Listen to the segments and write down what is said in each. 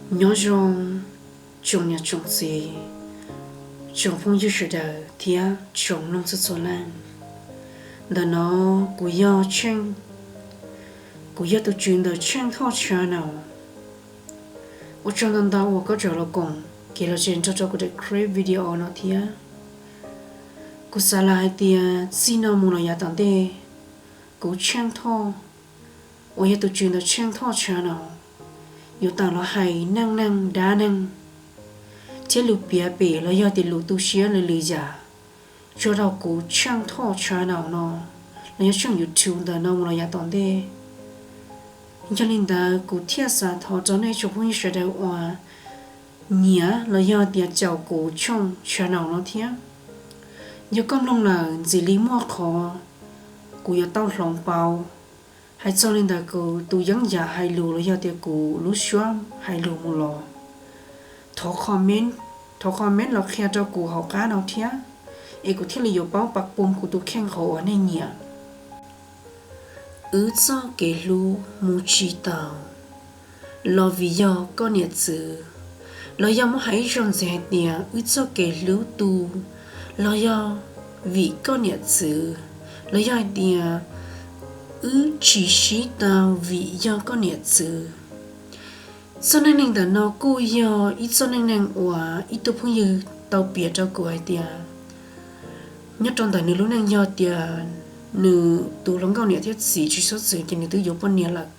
Nyob zoo tsoom niam tsoom txiv, tsoom phooj ywg sawv daws thiab tsoom mloog txhua txhua leej. Ntawm no kuv yog Tsheej, kuv yog tus tswv ntawm Tsheej Thoj Channel. Ua tsaug ntau ntau uas koj rov los koom kev los zem nrog rau kuv daim clip video no thiab. Kuv xav lawm hais tias txij no mus los yav tom ntej, kuv Tsheej Thoj uas yog tus tswv ntawm Tsheej Thoj Channel yuav tawm los hais neej neeg dab neeg thiab lus piav pem los yog tias lus tu siab lwm lwm yam tso rau kuv Tsheej Thoj Channel no los yog Tsheej YouTube ntawm no mus los yav tom ntej. Yog li ntawd kuv thiaj xav thov rau nej tsoom phooj ywg sawv daws uas nyiam los yog tias caum kuv Tsheej Channel no thiab, yog koj mloog lawm ntxim li muaj qhov kuv yuav tau hloov pauv. Hais txog li ntawd kuv tus yeeb yam hais lus los yog tias kuv lub suab hais lus mus los, thov comment los qhia rau kuv hauv qab no thiab, es kuv thiaj li yuav paub pab pum kuv tus kheej qhov uas nej nyiam. Wb txoj kev hlub mus tsis taus los vim yog koj niam txwv, los yog muab hais ib zaug ntxiv hais tias wb txoj kev hlub tu los yog vim koj niam txwv, los yog hais tias wb tsis sib tau vim yog koj niam txwv. Txoj neej neeg ntawm no kuj yog ib txoj neej neeg uas ib tug phooj ywg tau piav rau kuv hais tias nyob rau ntawm nws lub neej yog tias nws tus hluas nkauj niam thiab txiv tsis txhob txwv ces nws twb yuav poj niam lawm,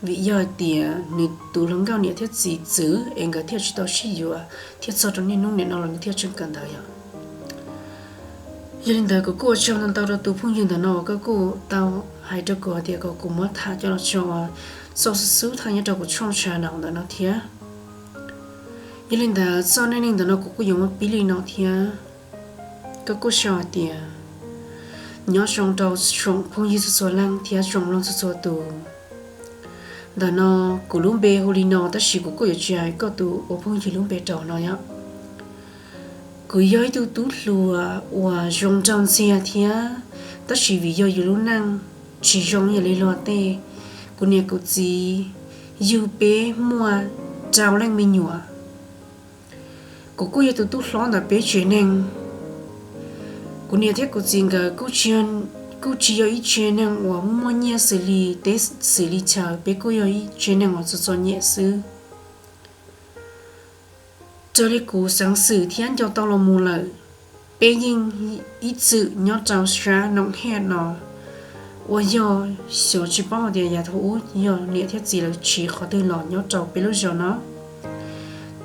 vim yog hais tias nws tus hluas nkauj niam thiab txiv txwv es nkawd thiaj tsis tau sib yuav thiab txog rau niaj hnub nim no los nws thiaj tseem kawm ntawv yom. Yog li ntawd kuv kuj ua tsaug ntau ntau rau tus phooj ywg ntawm no uas koj kuj tau hais rau kuv hais tias kom kuv muab tham coj los tso txoj xub xub thawj nyob rau kuv Tsheej Channel ntawm no thiab. Yog li ntawd txoj neej neeg ntawm no kuv kuj yuav muab pib li no thiab. Koj kuj sau hais tias, nyob zoo rau tsoom phooj ywg txhua txhua leej thiab tsoom mloog txhua txhua tus. Ntawm no kuv lub npe hu li no tab sis kuv kuj yuav tsis hais koj tus ua phooj ywg lub npe rau no yom. Kuv yog ib tug tub hluas uas zoo nraug ntxiag thiab, tab sis vim yog yus lub neej tsis zoo ib yam li luag tej, kuv niam kuv txiv yug peb muaj rau leej me nyuam. Kuv kuj yog tus tub hlob ntawm peb tsev neeg. Kuv niam thiab kuv txiv nkawd kuj tsis yog ib tsev neeg uas muaj muaj nyiaj xws li teb xws li chaw, peb kuj yog ib tsev neeg uas txom txom nyem xwb. Raws li kuv xeev xwm thiab nco tau los mus lawm, peb yeej ib txwm nyob rau sab Noom Hej no, uas yog xyov tsis paub hais tias yav thaum ub yog niam thiab txiv lawv tsiv qhov twg los nyob rau peb lub zos no.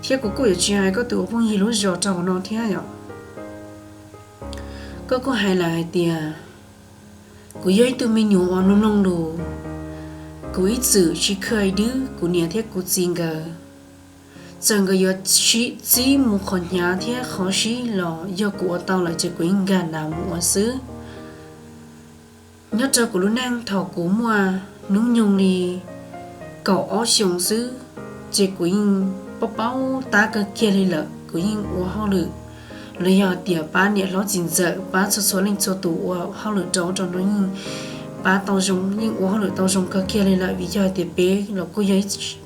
Thiab kuv kuj yuav tsis hais koj tus ua phooj ywg lub zos rau hauv no thiab yom. Koj kuj hais lawm hais tias kuv yog ib tug me nyuam uas mloog mloog lus, kuv ib txwm tsis khaws dwb kuv niam thiab kuv txiv nkawd. Txawm nkawd yuav txib mus qhov hnyav thiab qhov sib los yog kuv ua tau lawm ces kuv yeej nkag nav mus ua xwb. Nyob rau kuv lub neej thaum kuv muaj hnub nyoog li kaum ob xyoos xwb, ces kuv yeej paub paub tab kawg kiag li lawm. Kuv yeej ua hauj lwm los yog tias pab niam hlob txiv ntxawm, pab txhua txhua leej txhua tus ua hauj lwm rau ub rau no yeej pab tau zoo, yeej ua hauj lwm tau zoo kawg kiag li lawm, vim yog hais tias peb los kuj yog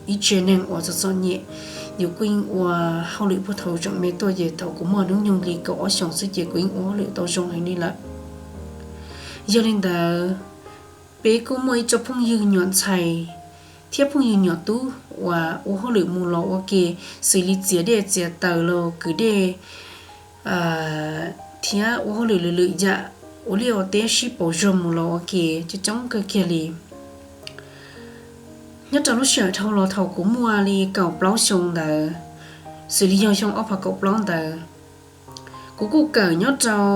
ib tsev neeg uas txom txom nyem. Yus kuj yeej ua hauj lwm puag thaum tseem me tuaj, ces thaum kuv muaj hnub nyoog li kaum ob xyoos xwb ces kuv yeej ua hauj lwm tau zoo heev li lawm. Yog li ntawd, peb kuj muaj ib co phooj ywg nyuam ntxhais thiab phooj ywg nyuam tub uas ua hauj lwm mus los ua ke, xws li txiav dej txiav taws los kwv dej, thiab ua hauj lwm lwm lwm yam, ua liaj ua teb sib pauv zog mus los ua ke coob coob kawg kiag li. Nyob rau lub sij hawm dhau los thaum kuv muaj li kaum plaub xyoo ntawd, xws li yog xyoo ob phav kaum plaub ntawd, kuv kuj kawm nyob rau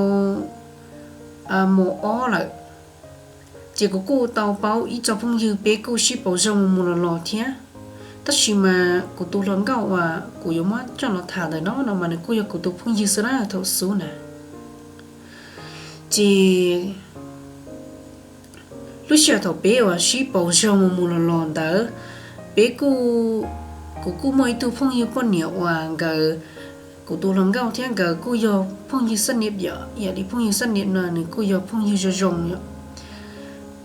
mos ob lawm, ces kuv kuj tau paub ib co phooj ywg, peb kuj sib pauv zog mus mus los los thiab. Tab sis mas kuv tus hluas nkauj uas kuv yuav muab coj los tham ntawm no no mas nws kuj yog kuv tus phooj ywg xwb na thaum xub na. Ces lub sij hawm thaum peb uas sib pauv zog mus mus los los ntawd, peb kuj, kuv kuj muaj ib tug phooj ywg poj niam uas nkawd, kuv tus hluas nkauj thiab nkawd kuj yog phooj ywg xab niam yom, yam li phooj ywg xab niam no nws kuj yog phooj ywg zoo zoo yom.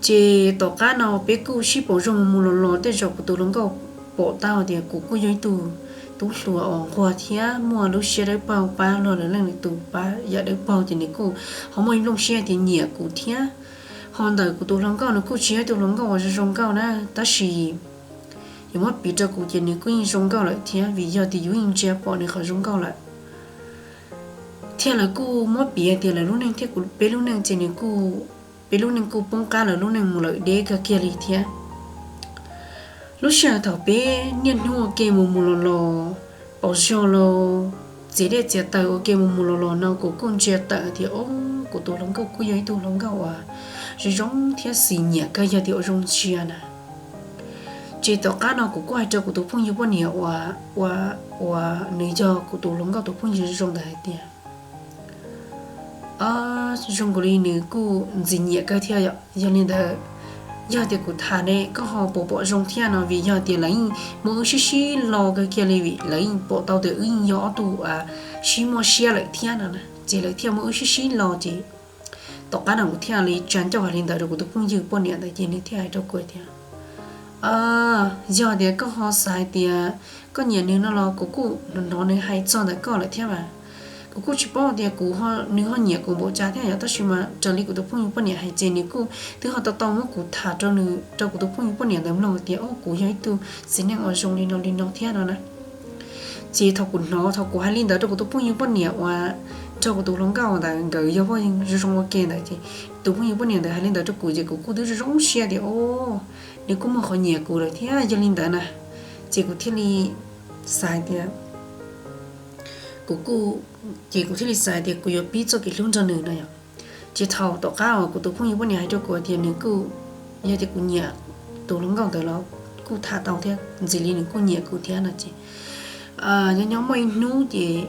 Ces tom qab no peb kuj sib pauv zog mus mus los los, tej zaum kuv tus hluas nkauj pom tau tias kuv kuj yog ib tug tub hluas uas nquag thiab muaj lub siab dawb paug pab luag lwm leej lwm tus, pab yam dawb paug, ces nws kuj ho muaj ib nplooj siab tias nyiam kuv thiab. Ho ntawm kuv tus hluas nkauj nws kuj tsis yog ib tug hluas nkauj uas zoo zoo nkauj na, tab sis yus muab piv rau kuv ces nws kuj yeej zoo nkauj lawm thiab, vim yog tias yus yeej ntsia pom nws qhov zoo nkauj lawm. Thiab lawv kuj muab piv tias lawv lub neej thiab kuv, peb lub neej ces nws kuj, peb lub neej kuj poob qab lawv lub neej mus lawm deb kawg kiag li thiab. Lub sij hawm thaum peb niaj hnub ua ke mus mus los los, pauv zog los, txiav dej txiav taws ua ke mus mus los los no, kuv kuj ntsia tawm tias, o, kuv tus hluas nkauj kuj yog ib tug hluas nkauj uas zoo zoo thiab xis nyiam kawg, yog tias ua zoo ntsia na. Ces tom qab no kuv kuj hais rau kuv tus phooj ywg poj niam uas, uas nws yog kuv tus hluas nkauj tus phooj ywg zoo ntawd hais tias, o, zoo nkaus li nws kuj ntxim nyiam kawg thiab yom. Yog li ntawd, yog tias kuv tham ne koj ho puas pom zoo thiab no, vim yog tias lawv yeej muab wb sib sib lo kawg kiag li, vim lawv yeej pom tau tias wb yeej yog ob tug sib muaj siab lawm thiab no na, ces lawv thiaj muab wb sib sib lo ces tom qab no kuv thiaj li tsa ncauj hais li ntawd rau kuv tus phooj ywg poj niam ntawd ces nws thiaj hais rau kuv tias, yog tias koj ho xav hais tias koj nyiam nws no los kuv kuj hnov nws hais txog ntawm koj lawm thiab mas. Kuv kuj tsis paub tias kuv, nws ho nyiam kuv npaum cas thiab yom, tab sis mas raws li kuv tus phooj ywg poj niam hais ces nws kuj twb ho tau tau muab kuv tham rau nws, rau kuv tus phooj ywg poj niam ntawd mloog tias, o, kuv yog ib tug txiv neej uas zoo li no li no thiab no na. Ces thaum kuv hnov, thaum kuv hais li ntawd rau kuv tus phooj ywg poj niam uas nrog kuv tus hluas nkauj ntawd nkawd yog phooj ywg zoo zoo ua ke ntawd ces tus phooj ywg poj niam ntawd hais li ntawd rau kuv ces kuv kuj twb zoo zoo siab tias, o, nws kuj muaj qhov nyiam kuv lawm thiab. Yog li ntawd na, ces kuv thiaj li xav hais tias, kuv kuj, ces kuv thiaj li xav hais tias kuv yuav pib txoj kev hlub nrog nws no yom. Ces thaum tom qab uas kuv tus phooj ywg poj niam hais rau kuv tias nws kuj, yog tias kuv nyiam tus hluas nkauj ntawd los kuj tham tau thiab, ntxim li nws kuj nyiam kuv thiab no ces nyob nyob muaj ib hnub ces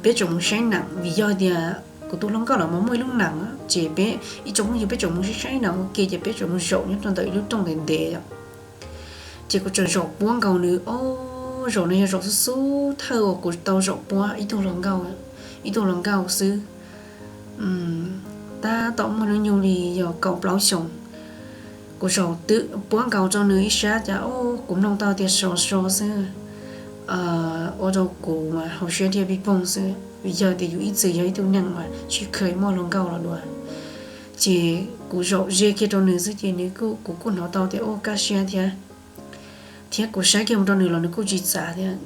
peb tseem mus saib neem, vim yog tias kuv tus hluas nkauj los mas muaj ib lub neem, ces peb ib tsoom phooj ywg peb tseem mus saib saib neem ua ke ces peb tseem mus zaum nyob rau ntawm ib lub rooj ntev ntev os. Ces kuv tseem zaum puab nkaus nws, o, zaum no yog zaum xub xub thawj uas kuv tau zaum puab ib tug hluas nkauj, ib tug hluas nkauj xwb, tab tom muaj hnub nyoog li yog kaum plaub xyoos. Kuv zaum puab nkaus rau nws ib sab cas, o, kuv mloog tau tias sov so xwb, ua rau kuv mas hauv siab dhia pij poog xwb, vim yog tias yus ib txwm yog ib tug neeg uas tsis kheev muaj hluas nkauj los dua. Ces kuv zaum ze kiag rau nws xwb ces nws, kuv kuj hnov tau tias, o, kaj siab thiab, thiab kuv saib kiag mus rau nws los nws kuj tsis txav thiab.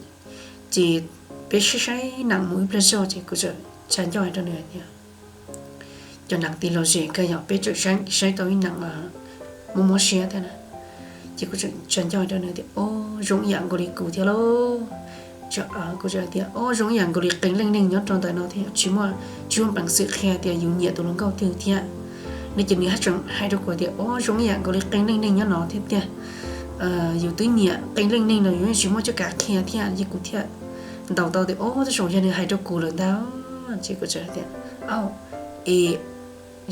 Ces peb saib saib neem mus ib pliag zog ces kuv tsa ncauj hais rau nws tias, cov neem tiv los zem kawg yom, peb tseem saib tau ib neem mob mob siab thiab na. Ces kuv tsa ncauj hais rau nws tias, o, zoo ib yam nkaus li kuv thiab lauj. Kuv tias, o, zoo ib yam nkaus li qee leej neeg nyob rau ntawm no thiab, tsis muaj, tsis muaj peev xwm qhia tias yus nyiam tus hluas nkauj twg thiab. No ces nws haj tseem hais rau kuv tias, o, zoo ib yam nkaus li qee leej neeg nyob no thiab tiag, yus twb nyiam qee leej neeg no yus yeej tsis muaj cuab kav qhia thiab. Ces kuv thiaj ntaus tau tias, o, tej zaum yog nws hais rau kuv lawm ntag. Ces kuv txawm tias, o, es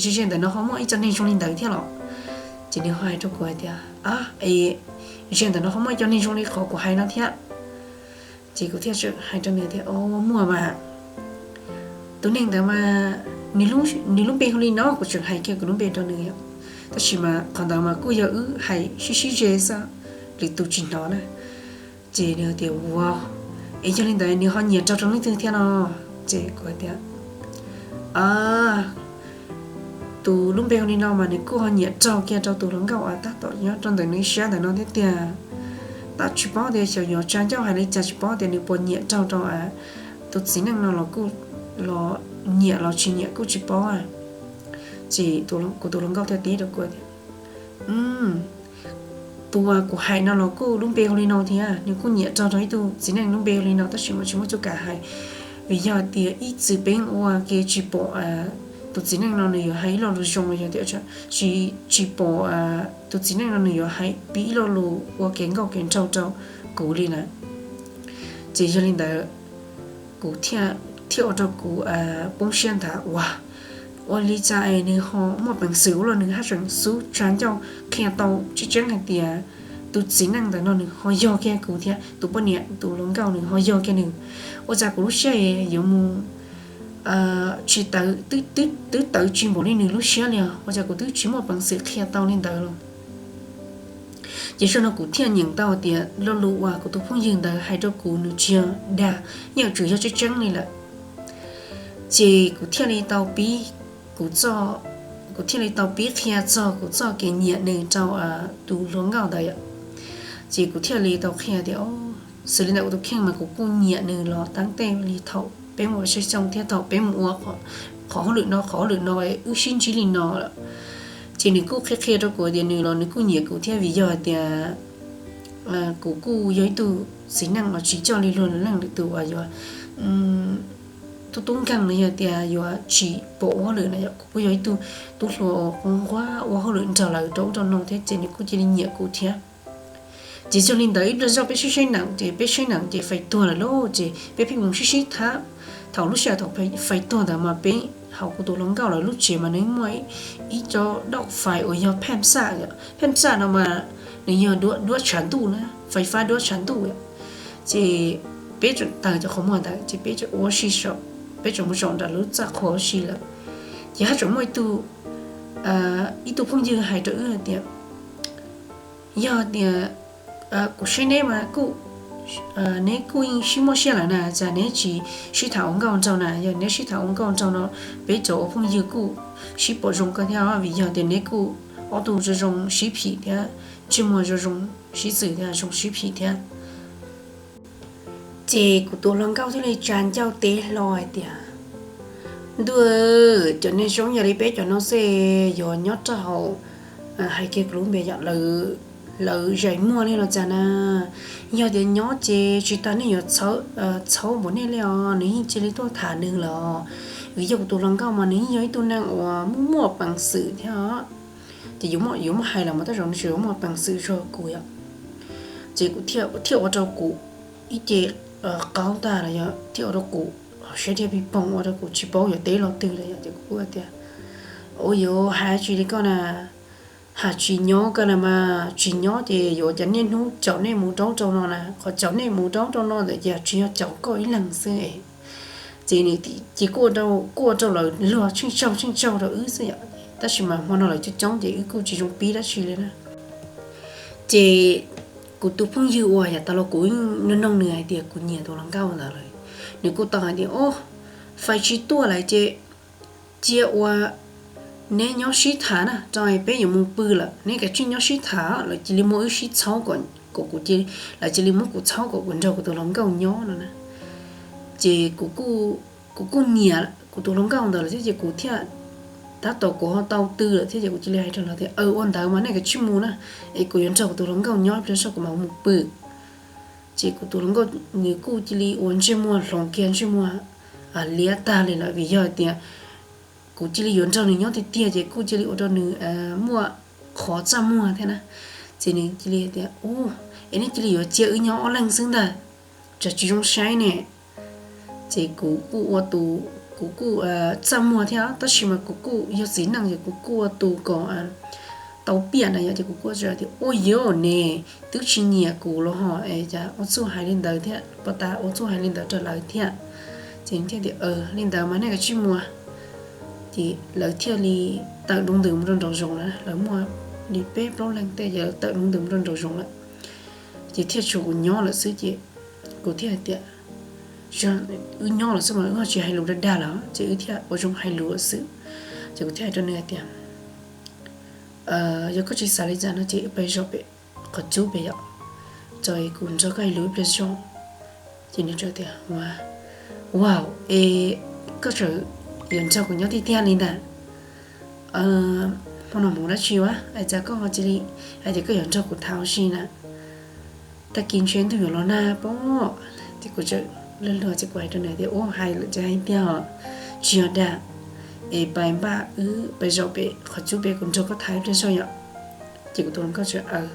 ze ze ntawm no ho muaj ib co neeg zoo li ntawd thiab los? Ces nws ho hais rau kuv hais tias, es ze ntawm no ho muaj ib co neeg zoo li qhov kuv hais no thiab. Ces kuv thiaj hais rau nws tias, o, muaj mas, tus neeg ntawd mas nws lub npe hu li no. Kuv tseem hais kiag kuv lub npe rau nws, tab sis mas qhov ntawd mas kuj yog wb hais sib sib ze xwb, lwm tus tsis hnov na. Ces nws tias, ua, es yog li ntawd nws ho nyiam raug rau leej twg thiab no? Ces kuv tias, tus lub npe hu li no mas nws kuj ho nyiam raug kiag rau tus hluas nkauj uas tab tom nyob rau ntawm nws sab ntawm no thiab tiag. Tab tsis paub tias xyov yuav tsa ncauj hais li cas, tsis paub tias nws puas nyiam raug rau tus txiv neej no los, los nyiam los tsis nyiam kuj tsis paub. Ces kuv tus hluas nkauj thiaj teb rau kuv tias, tus uas kuv hais no los kuj lub npe hu li no thiab, nws kuj nyiam raug rau ib tug txiv neej lub npe hu li no, tab sis mas tsis muaj cuab kav hais, vim yog tias ib txwm peb ua ke tsis pom tus txiv neej no nws yuav hais ib lo lus zoo los yog tias tsis, tsis pom tus txiv neej no nws yuav hais pib ib lo lus ua kev nkauj kev nraug rau kuv li lawm. Ces yog li ntawd, kuv thiaj, thiaj ua rau kuv poob siab ntag, ua, ua li cas es nws ho muaj peev xwm ua luaj, nws haj tseem xub tsa ncauj qhia tau tseeb tseeb hais tias tus txiv neej ntawm no nws ho yog kiag kuv thiab tus poj niam tus hluas nkauj nws ho yog kiag nws. Ua cas kuv lub siab yuav mus tsis tawv, twb tawv tsis npaum li nws lub siab li os, ua cas kuv twb tsis muaj peev xwm qhia tau li ntawd los? Ces zaum no kuv thiaj nyeem tau tias lo lus uas kuv tus phooj ywg ntawd hais rau kuv nws tsis yog dag, yeej tsuas yog tseeb tseeb li lawm. Ces kuv thiaj li tau pib, kuv txoj, kuv thiaj li tau pib qhia txog kuv txoj kev nyiam nws rau tus hluas nkauj ntawd yom. Ces kuv thiaj li tau qhia tias, o, xws li ntawm kuv tus kheej mas kuv kuj nyiam nws los tab tej li thaum peb mus ua seb xyoo thiab thaum peb mus ua qhov hauj lwm no qhov hauj lwm no, wb sib ntsib li no lawm. Ces nws kuj qhia qhia rau kuv tias nws los nws kuj nyiam kuv thiab, vim yog hais tias kuv kuj yog ib tug txiv neej uas tsis coj li luag lwm leej lwm tus uas yuav tub tub nkeeg los yog tias yuav tsis pom ua hauj lwm na yom. Kuv kuj yog ib tug tub hluas uas nquag ua hauj lwm nrog lawv rau ub rau no thiab, ces nws kuj cia li nyiam kuv thiab. Ces yog li ntawd ib pliag zoj peb sib saib neem ces peb saib neem ces fais tuag lawm lauj, ces peb pheej mus sib sib thab. Thaum lub sij hawm thaum fais tuag ntawd mas peb hauv kuv tus hluas nkauj lawv lub tsev mas nws muaj ib co dauj fais uas yog phej xaj, phej xaj no mas nws yog duab tshav ntuj na, fais fab duab tshav ntuj. Ces peb tseem taws cov qhov muag ntawd ces peb tseem ua si saum, peb tseem mus zaum nram lub txaj qhua ua si lawm. Ces haj tseem muaj ib tug, ib tug phooj ywg hais rau wb hais tias, yog tias kuv saib neb mas kuj, neb kuj yeej sib muaj siab lawm na, cas neb tsis sib tham ua nkauj nraug na? Yog neb sib tham ua nkauj nraug no, peb cov ua phooj ywg kuj sib pom zoo kawg thiab, vim yog tias neb kuj ob tug zoo zoo sib phim thiab, ntsej muag zoo zoo sib txwm thiab zoo sib phim thiab. Ces kuv tus hluas nkauj thiaj li tsa ncauj teb hlo hais tias, ntuj, cov neeg zoo yam li peb cov no xwb yuav nyob rau hauv, hais kiag kuv lub npe yom, lawv zais muag li los cas na? Yog tias nyob ces tsis tas nej yuav txhaub npaum nej li os, nws yeej cia li tuaj tham nws lawm. Vim yog kuv tus hluas nkauj mas nws yeej yog ib tug neeg uas muaj muaj peev xwm thiab. Ces yuav muaj hais los mas tej zaum nws tseem yuav muaj peev xwm zog kuv yom. Ces kuv thiaj ua rau kuv ib ce qaub tag los yog thiaj ua rau kuv siab dhia pig poog, ua rau kuv tsis paub yuav teb lo twg lawm yom. Ces kuv kuj tias, ua yuav hais tsis li koj na, hais tsis nyob koj na mas tsis nyob ces yuav cov niaj hnub caum nej mus rau ub rau no na, qhov caum nej mus rau ub rau no ntawd ces tsis yog caum koj ib leeg xwb. Ces nws ces kuj ua rau lawv luag tsheej tsaug tsheej tsaug rau wb xwb yom, tab sis mas hmo no lawv coob coob ces wb kuj tsis zoo pib dab tsi li na. Ces kuv tus phooj ywg uas yav tas los kuv yeej noog nws hais tias kuv nyiam tus hluas nkauj ntawd lawm, nws kuj tau hais tias, o, fais tsis tuaj lawm ces cia ua neb nyob sib tham na, rau peb yuav mus pw lawm, neb kav tsij nyob sib tham, lawv cia li muab wb sib txhaub kom kuv, lawv cia li muab kuv txhaub kom kuv nrog kuv tus hluas nkauj nyob no na. Ces kuv kuj nyiam kuv tus hluas nkauj ntawd lawm thiab ces kuv thiaj, tab tom kuv ho tau tw lawm thiab ces kuv cia li hais rau lawv tias, aws, ua ntawd mas nej kav tsij mus na, es kuv yuav nrog kuv tus hluas nkauj nyob ib pliag zog kuv mam mus pw. Ces kuv tus hluas nkauj nws kuj cia li ua ntsej muag hloov kiag ntsej muag liab tag li lawm vim yog hais tias kuv cia li yuav nrog nws nyob tiag tiag ces kuj cia li ua rau nws muaj qhov txaj muag thiab na. Ces nws cia li tias, u, es nej cia li yuav cia wb nyob ob leeg xwb ntag, tsam tsis zoo saib ne. Ces kuv kuj ua tus, kuv kuj txaj muag thiab tab sis mas kuv kuj yog txiv neej ces kuv kuj ua tus kom tau piam na yom, ces kuv kuj tias, ua yuav ne, twb tsis nyiam kuv los ho es cas ua txuj hais li ntawd thiab, puas tas ua txuj hais li ntawd rau lawv thiab. Ces thiaj tias, li ntawd mas nej kav tsij mus. Ces lawv thiaj li tawm nroo ntws mus rau nraum zoov lawm, lawv muaj li peb plaub leeg tej ces lawv tawm nroo ntws mus rau nraum zoov lawm. Ces thiaj tshuav kuv nyob lawm xwb ces kuv thiaj hais tias, wb nyob lawm xwb mas wb ho tsis hais lus dag dag lawm ces wb thiaj ua zoo hais lus lawm xwb. Ces kuv thiaj hais rau nws hais tias, yog koj tsis xav li cas no ces wb pais zaum pem qhov cub pem yom, ces kuv nrog koj hais lus ib pliag zog. Ces nws txawm tias, wow, es koj tseem yuav nrog kuv nyob tiag tiag li ntag. Hmo no hmoov dab tsi ua es cas koj ho cia li hais tias koj yuav nrog kuv tham ua si na? Tag kis ntshe ntuj yuav los nag pob. Ces kuv txawm luag luag ces kuv hais rau nws tias, ua, hais lawm ces hais tiag os, tsis yog dag, es pais npaj wb pais zaum pem qhov cub pem kuv nrog koj tham ib pliag zog yom. Ces kuv tus hluas nkauj txawm aws.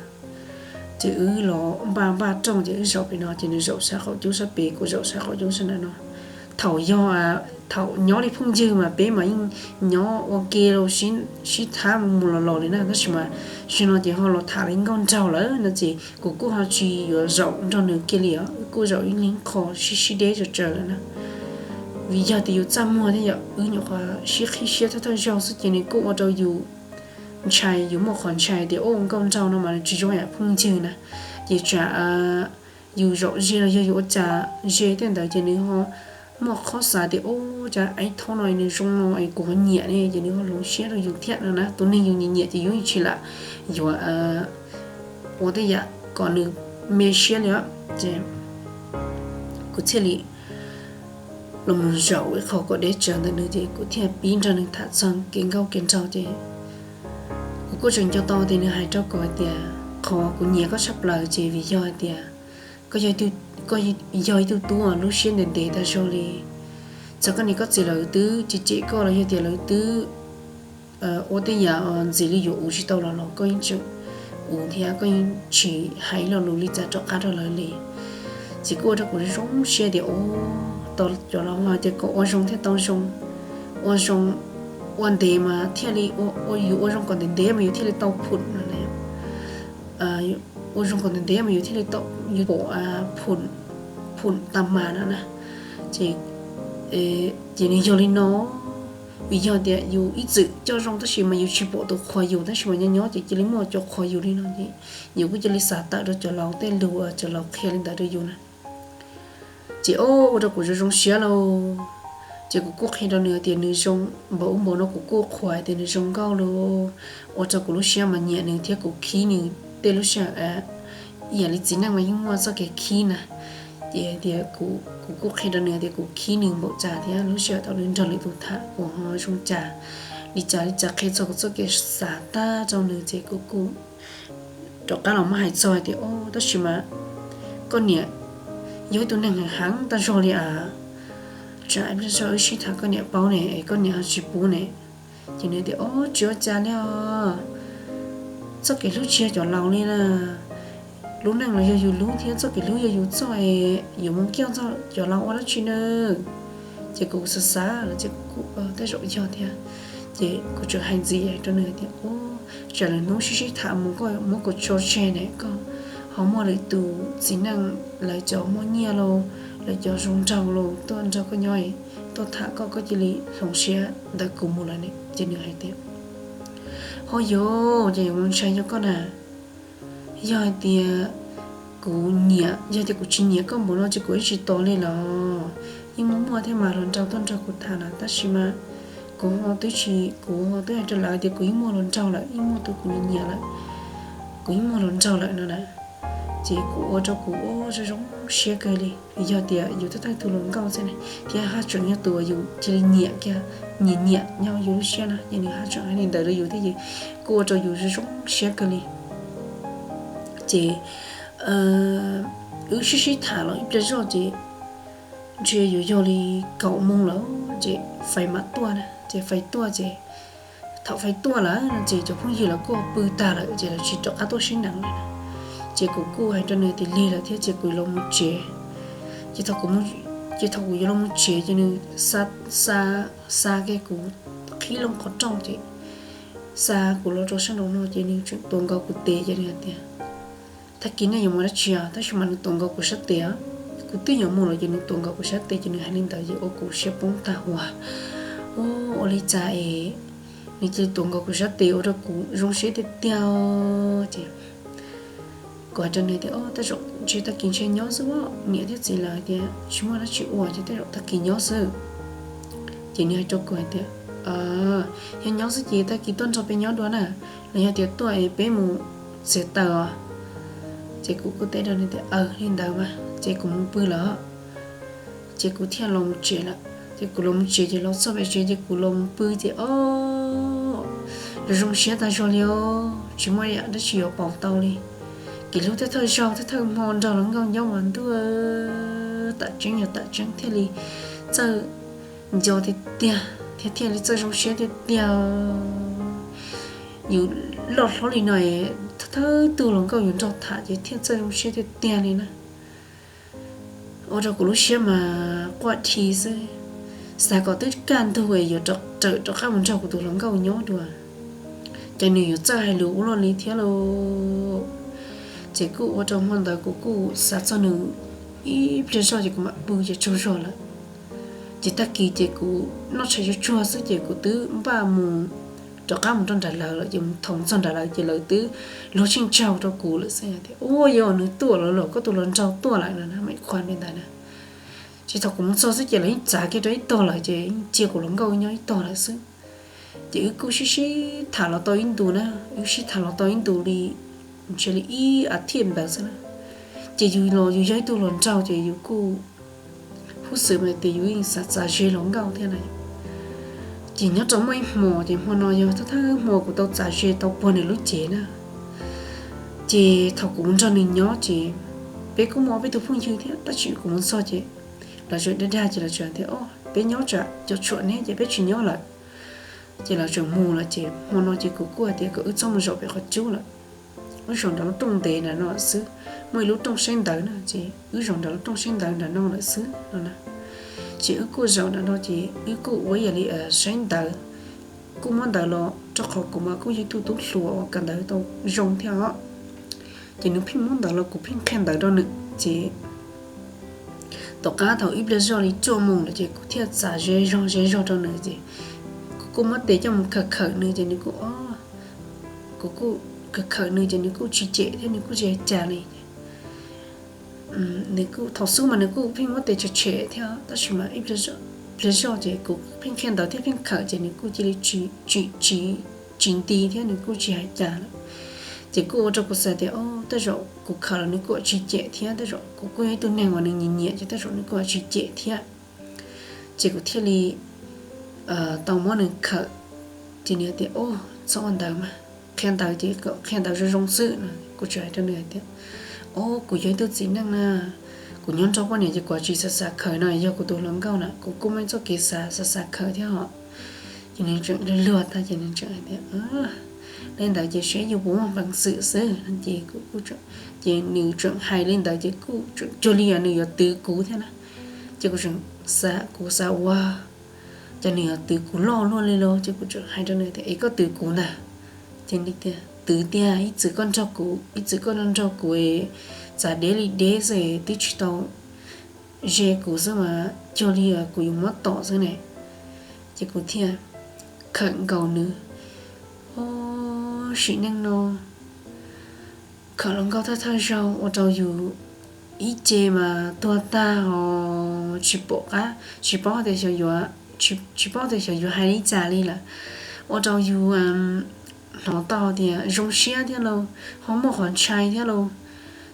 Ces wb los npaj npaj rooj ces wb zaum pem no ces nws zaum sab qaum cub sab pem, kuv zaum sab qaum cub sab nram no. Thaum yog, thaum nyob li phooj ywg mas peb mas yeej nyob ua ke los sib thab mus mus los los li na, tab sis mas zaum no ces ho los tham li nkauj nraug lawm no ces kuv kuj ho tsis yuav zaum nrog nws kiag li os, wb kuj zaum ib leeg qho sib sib deb tsawv tsawv lawm na. Vim yog tias yus txaj muag thiab yom, wb nyuam qhuav sib qhib siab thawj thawj zaug xwb ces nws kuj ua rau yus ntshai, yus muaj qhov ntshai tias ua nkauj nraug no mas nws tsis zoo yam phooj ywg na, ces tsam yus zaum ze los yog yus ua cas ze tej ntawd ces nws ho muaj qhov xav tias ua cas ib thaum no nws zoo no es kuv ho nyiam ne, ces nws ho hloov siab rau yus thiab no na. Tus neeg yus nyiam nyiam ces yus tsis lam yuav ua tej yam kom nws me siab li. Ces kuv thiaj li los mus zaum ib qho kom deb tsawv ntawm nws ces kuv thiaj pib nrog nws tham txog kev nkauj kev nraug ces kuv kuj tseem nco tau tias nws hais rau kuv hais tias qhov kuv nyiam koj tshaj plaws ces vim yog hais tias koj yog ib tug tub uas lub siab ntev ntev tag zog li. Txawm koj niam koj txiv lawv twb cem cem koj los yog tias lawv twb ua tej yam ntxiv li yuav ua tsis tau los los koj yeej tseem ua thiab koj yeej tsis hais lo lus li cas rov qab rau lawv li. Ces kuj ua rau kuv zoo siab tias ua tau cov laus hais tias kom ua zoo thiaj tau zoo, ua zoo, ua ntev mas thiaj li, ua yus ua zoo kom ntev ntev mas yus thiaj li tau phum no, ua zoo kom ntev ntev mas yus thiaj li tau, yus pom phum tas mas no na. Ces, ces nws yog li no, vim yog tias yus ib txwm coj zoo tab sis mas yus tsis pom tus qhuas yus tab sis mas nyob nyob ces cia li muaj cov qhuas yus li no ces yus kuj cia li xav tawm rau cov laus tej lus uas cov laus qhia li ntawd rau yus na. Ces ua rau kuv zoo zoo siab lauj. Ces kuv kuj qhia rau nws tias nws zoo npaum ub npaum no, kuv kuj qhuas tias nws zoo nkauj lauj. Ua rau kuv lub siab mas nyiam nws thiab kuv khib nws tej lub sij hawm, ib yam li txiv neej mas yeej muaj txoj kev khib na. Ces tias kuv kuj qhia rau nws tias kuv khib nws npaum cas thiab lub sij hawm thaum nws nrog lwm tus tham kuv ho zoo cas li cas li cas, qhia txog kuv txoj kev xav tag rau nws ces kuv kuj rov qab los muab hais txog hais tias o tab sis mas koj niam yog ib tug neeg heev heev tag zog li as. Tsam ib pliag zog wb sib tham koj niam paub ne es koj niam ho tsis pub ne. Ces nws tias o tsis ua cas li os, txoj kev hlub tsis yog cov laus li na. Lub neej los yog yus lub thiab txoj kev hlub yog yus txoj es yuav mus kiaj txog cov laus ua dab tsi na. Ces kuv xav xav los ces kuv tej zaum yog thiab. Ces kuv tseem hais ntxiv rau nws tias o tsam lwm hnub sib sib tham mus koj muab kuv tso tseg ne, koj ho muaj lwm tus txiv neej, lawv cov muaj nyiaj lauj, lawv cov zoo nraug lauj tuaj nrog koj nyob, tuaj tham koj, koj cia li hloov siab ntawm kuv mus lawm ne. Ces nws hais tias ho yog ces yuav mus ntshai nyob koj na. Yog hais tias kuv nyiam, yog tias kuv tsis nyiam koj npaum no ces kuv yeej tsis tos li los. Yeej muaj muaj thiab mas hluas nraug tuaj nrog kuv tham na tab sis mas kuv ho twb tsis, kuv ho twb hais rau lawv tias kuv yeej muaj hluas nraug lawm, yeej muaj tus kuv nyiam nyiam lawm, kuv yeej muaj hluas nraug lawm no na. Ces kuv ua rau kuv ua zoo zoo siab kawg li, yog tias yus thawj thawj tug hluas nkauj xwb ne, thiab haj tseem yog tus uas yus cia li nyiam kiag, nyiam nyiam nyob yus lub siab na, ces nws haj tseem hais li ntawd rau yus thiab ces kuj ua rau yus zoo zoo siab kawg li. Ces wb sib sib tham los ib pliag zoj ces ntshe yuav yog li kaum moos lawm ces fais mam tuaj na, ces fais tuaj ces thaum fais tuaj lawm no ces cov phooj ywg lawv kuj pw tag lawm ces lawv tsis rov qab tuaj sib nees lawm. Ces kuv kuj hais rau nws tias lig lawm thiab ces kuv los mus tsev. Ces thaum kuv, ces thaum kuv yuav los mus tsev ces nws xa, xa kiag kuv qhib loo qhov rooj ces xa kuv los rau sab nraum no ces nws tseem tuav nkaus kuv tes ces nws hais tias tag kis nej yuav mus dab tsi os? Tab sis mas nws tuav nkaus kuv sab tes, kuv twb yuav mus lawm ces nws tuav nkaus kuv sab tes ces nws hais li ntawd ces ua kuv siab poob tag huv. Ua li cas es nws cia li tuav nkaus kuv sab tes ua rau kuv zoo siab tiag tiag. Ces kuv hais rau nws tias o tej zaum ntshe tag kis ntshe nyob xwb, niam thiab txiv lawv tias tsis muaj dab tsi ua ces tej zaum tag kis nyob xwb. Ces nws hais rau kuv hais tias yog nyob xwb ces tag kis tuaj nrog peb nyob dua na, los yog tias tuaj es peb mus txiav taws os. Ces kuv kuj teb rau nws tias aws li ntawd mas ces kuv mus pw lawm. Ces kuv thiaj los mus tsev lawm. Ces kuv los mus tsev ces los txog pem tsev ces kuv los mus pw ces o zoo zoo siab tag zog li os, tsis muaj yam dab tsi yuav pauv tau li. Kev hlub thawj thawj zaug thawj thawj hmo nrog hluas nkauj nyob mas ntuj, tam tseeb yog tam tseeb thiaj li txawj nco tiag tiag thiab thiaj li txawj zoo siab tiag tiag. Yus loj hlob li no es thawj tug hluas nkauj yus nrog tham ces thiaj txawj zoo siab tiag tiag li na. Ua rau kuv lub siab mas quaj dhi xwb, xav kom twb kaj ntug yuav rawm rov qab mus nrog kuv tus hluas nkauj nyob dua, ces nws yuav txawj hais lus ua luaj li thiab lauj. Ces kuj ua rau hmo ntawd kuv kuj xav txog nws ib pliag zog ces kuv mam pw ces tsaug zog lawm. Ces tag kis ces kuv noj tshais tsuag tsuag xwb ces kuv twb npaj mus rov qab mus rau nram lawv lawm ces thaum mus txog nram lawv ces lawv twb luag tsheej tsaug rau kuv lawm xwb tias, Ua, yog nws tuaj los los koj tus hluas nraug tuaj lawm no na, Maim Khuam li ntawd na. Ces thaum kuv mus txog xwb ces lawv yeej txav kiag rau ib tog lawm ces yeej cia kuv hluas nkauj nyob ib tog lawm xwb. Ces wb kuj sib sib tham los tau ib ntus na, wb sib tham los tau ib ntus li, ntshe li ib a thiv ntawd xwb na. Ces yus los yus yog ib tug hluas nraug ces yus kuj huj xwm mas tias yus yeej xav txav ze hluas nkauj thiab na. Ces nyob rau muaj ib hmo ces hmo no yog thawj thawj hmo kuv tau txav ze tau puag nws lub cev na. Ces thaum kuv mus nrog nws nyob ces peb kuj muaj ob peb tug phooj ywg thiab tab sis kuv mus txog ces lawv tseem dag dag ces lawv tseem tias, O, peb nyob tsam cov tshuam neb ces peb tsis nyob lawm. Ces lawv tseem mus lawm ces hmo no ces kuv kuj hais tias kom wb txhob mus zaum pem qhov cub lawm, wb zaum nram lub rooj ntev nram no xwb, muaj ib lub rooj saib ntawv na ces wb zaum nram lub rooj saib ntawv nram no lawm xwb no na. Ces wb kuj zaum nram no ces wb kuj ua ib yam li saib ntawv, kuj muab ntawv los rau qhov kuv mas kuj yog ib tug tub hluas uas kawm ntawv tau zoo thiab os. Ces nws pheej muab ntawv los kuv pheej qhia ntawv rau nws ces tom qab thaum ib pliag zoj li cuaj moos lawm ces kuv thiaj txav ze zog ze zog rau nws ces kuv kuj muab tes coj mus khawm khawm nws ces nws kuj, o, kuv kuj khawm khawm nws ces nws kuj tsis cem thiab nws kuj tsis hais cas li. Nws kuj thaum xub mas nws kuj pheej muab tes tshem tshem thiab tab sis mas ib pliag zoj ces kuv pheej qhia ntawv thiab pheej khawm ces nws kuj cia li tsis nti thiab nws kuj tsis hais cas lawm. Ces kuj ua rau kuv xav tias, O, tej zaum kuv khawm los nws kuj tsis cem thiab, tej zaum kuv kuj yog ib tug neeg uas nws nyiam nyiam ces tej zaum nws kuj tsis cem thiab. Ces kuv thiaj li tau muab nws khawm. Ces nws tias, O, txhob ua ntawd mas, qhia ntawv ces kom qhia ntawv zoo zoo xwb no. Kuv tseem hais rau nws hais tias, O, kuv yog ib tug txiv neej na, kuv nyob nrog poj niam ces kuv tsis xav xav khawm no, yog kuv tus hluas nkauj na kuv kuj muaj txoj kev xav xav xav khawm thiab os. Ces nws tseem luag luag tag ces nws tseem hais tias, Li ntawd ces seb yus puas muaj peev xwm xwb. Ces kuv, ces nws tseem hais li ntawd ces kuj tseem cuag li nws yuav twv kuv thiab na. Ces kuv tseem xav, kuv xav ua cas nws yuav twv kuv loj luaj li los ces kuv tseem hais rau nws tias, Es koj twv kuv ntag. Ces nws tias, Twv tiag, ib txwm koj nrog kuv, ib txwm koj nrog kuv txav deb li deb xwb twb tsis tau ze kuv xwb mas cuag li kuv yuav muab tom xwb ne. Ces kuv thiaj khawm nkaus nws. O, sim neej no khawm hluas nkauj thawj thawj zaug ua rau yus ib ce mas tuag tag os, tsis pom qab, tsis paub tias xyov yuav, tsis paub tias xyov yuav hais li cas li lawm. Ua rau yus hnov tau tias zoo siab thiab lauj, ho muaj qhov ntshai thiab lauj.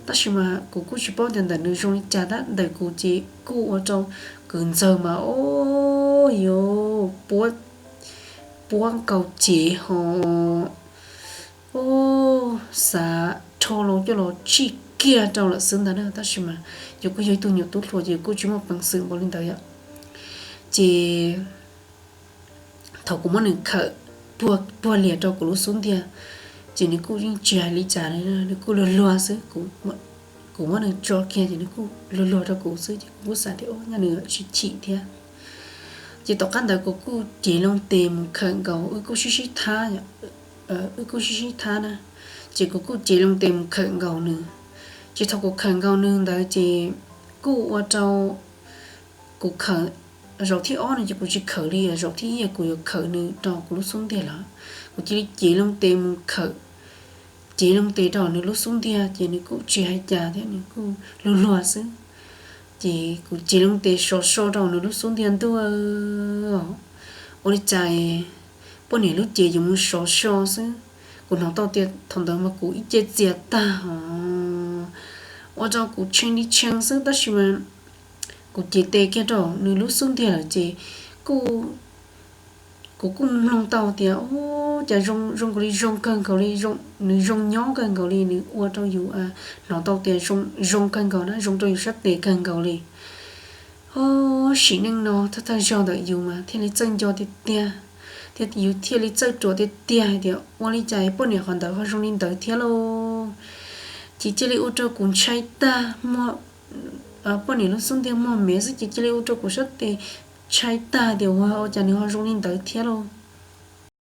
Tab sis mas kuv kuj tsis paub tias ntawm nws zoo li cas tab ntawm kuv ces kuj ua rau kwv ntxawg mas o, yuav puab nkaus cev ho, o, xav rho loo coj los tsij kiag rau lawm xwb ntag na. Tab sis mas yus kuj yog ib tug nyuam tub hluas ces kuj tsis muaj peev xwm npaum li ntawd yom. Ces thaum kuv muab nws khawm puag lias rau kuv lub xub ntiag, ces nws kuj yeej tsis hais li cas li, nws kuj luag luag xwb. Kuv muab nws tso kiag ces nws kuj luag luag rau kuv xwb ces kuv kuj xav tias o, nyaj nws tsis chim thiab. Ces tom qab ntawd kuv kuj cev loo tes mus khawm nkaus, wb kuj sib sib thab, wb kuj sib sib thab na. Ces kuv kuj cev loo tes mus khawm nkaus nws. Ces thaum kuv khawm nkaus nws ntawd ces kuj ua rau kuv khawm zaum thib ob no ces kuv tsis khawm li, zaum thib ib kuv yuav khawm nws rau kuv lub xub ntiag lawm. Kuv cia li cev loo tes mus khawm, cev loo tes rau nws lub xub ntiag ces nws kuj tsis hais cas thiab, nws kuj luag luag xwb. Ces kuv cev loo tes sov so rau nws lub xub ntiag ntuj, ua li cas poj niam lub cev yuav mus sov so xwb. Kuv hnov tau tias thaum ntawd mas kuv ib ce txias tag os, ua rau kuv tshee li tshee xwb tab sis mas kuv cev tes kiag rau nws lub xub ntiag lawm ces kuv kuj mloog tau tias o, cas zoo nkaus li zoo kawg nkaus li, nws zoo nyob kawg nkaus li, nws ua rau yus hnov tau tias zoo kawg nkaus na, zoo rau yus sab tes kawg nkaus li. O, sim neej no thawj thawj zaug ntawm yus mas thiaj li txawj nco tiag tiag, thiab yus thiaj li txawj ruam tiag tiag hais tias ua li cas poj niam qhov ntawd ho zoo li ntawd thiab lauj. Ces cia li ua rau kuv ntshai tag, poj niam lub xub ntiag muag mev xwb ces cia li ua rau kuv sab tes ntshai tag tias ua cas nws ho zoo li ntawd thiab lauj.